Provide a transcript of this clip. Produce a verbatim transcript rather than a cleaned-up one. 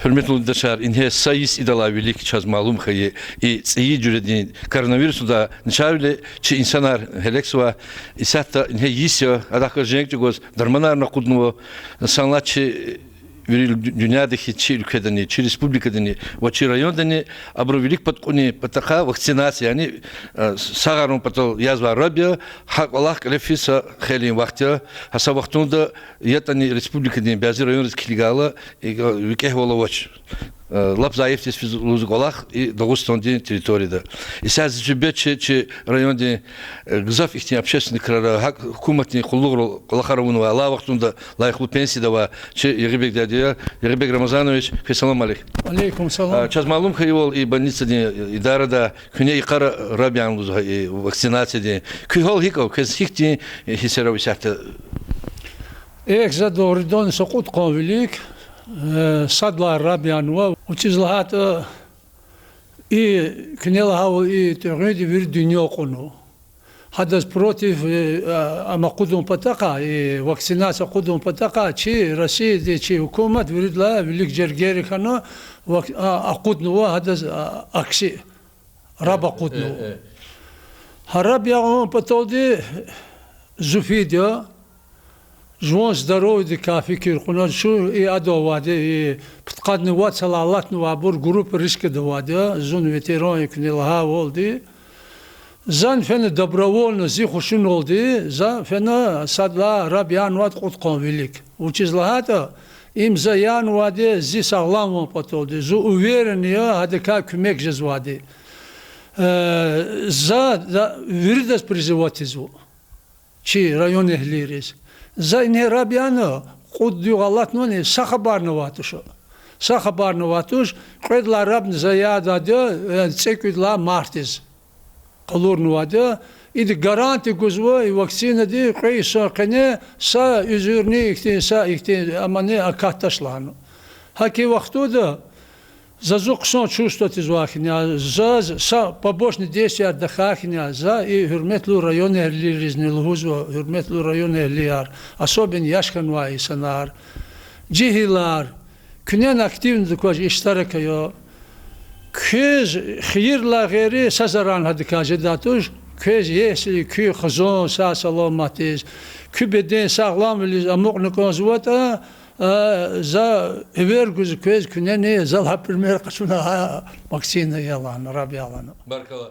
Гьуьрметлу юлдашар, ингье са йис идалай вилик чаз малум хьайи и цӀийи жуьредин коронавирусдин начагъвиле чи инсанар гьелекзава. Исятда ингье йис я, адахъ галаз женг чӀугваз дарманарни акъуднава. Санлай чи вири дуьньяда хьиз чи уьлкведани, чи республикадани ва чи райондани абурун вилик пад кьунин патахъай вакцинация, яни сагъарун патал язвай раб я, гьа кӀвалах кьиле физ са хейлин вахт я. Гьа са вахтунда ятӀани республикадин бязи районриз килигайла, викӀегь вал авач. Лап зайифдиз физ лугьуз кӀвалах и Дагъустандин территорияда. Исятда зи суьгьбетчи чи райондин гзаф ихьтин общественный крара, гьакӀ гьукуматдин къуллугърал кӀвалахар авунвай, алай вахтунда лайихлу пенсияда авай чи Ягъибег дядя я. Ягъибег Рамазанович, куьне салам алейк. Алейкум салам. Чаз малум хьайивал, и больницадин идарада куьне йикъара раб яна лугьузва и вакцинациядин. Куь гьал гьикӀ ава, квез гьихьтин гьиссер ава исятда? Эхь, за дугъриданни са кьудкъанвилик сад лагьай раб янава, вучиз лагьайтӀа и куьне лагьайвал и тӀегъуьнди вири дуьнья кьунва. Гьадаз против, ам акъудун патахъай, и вакцинация акъудун патахъай чи Россияди, чи гьукумат виридалай вилик жергейри хьана, акъуднава гьадаз акси, раб акъуднава. Гьа раб ягъун паталди зун фида, жуван здоровьедикай фикир кьуна, чун и адан авайди, и пудкъадни вад йисалай алатнавайбур группа риска авайди я, зун ветеран я куьне лагьайвалди. Зани фена добровольно, зи хушуналди, за фена сад лагьай раб янавайди кьудкъанвилик. Вучиз лагьайтӀа, им за янавайди зи сагъламвал паталди, зун уверенный я гьадакай куьмек жезвайди. За виридаз призывать ийизва, чи районэгьлийриз. За ингье раб яна, кьуд югъ алатнавани, са хабарни авай туш. Са хабарни авай туш, кьвед лагьай рабни за ядайди я цӀекӀуьд лагьай мартдиз къалурнавайди я. Ида гарантия гузва и вакцинади кьве йисан къене са уьзуьрни ихьтин, са ихьтин амани акатдач лагьана. ГьакӀ и вахтунда заз зун хъсан чувствовать ийизвай хьиняй, заз са побочный действияяр тахьай хьиняй, за и гьуьрметлу районэгьлийризни лугьузва, гьуьрметлу районэгьлияр, особенно яш хьанвай инсанар, жегьилар, куьнени активно кваз иштирак ая. Квез хийирдилай гъейри са зарарни гьадакай жедай туш, квез если куь хизан сагъ-саламат яз, куь беден сагъламвилиз амукьна кӀанзаватӀа, за эвер гуз квез куьнени залай пример къачуна, вакцина ягъана, раб ягъана. Баркалла.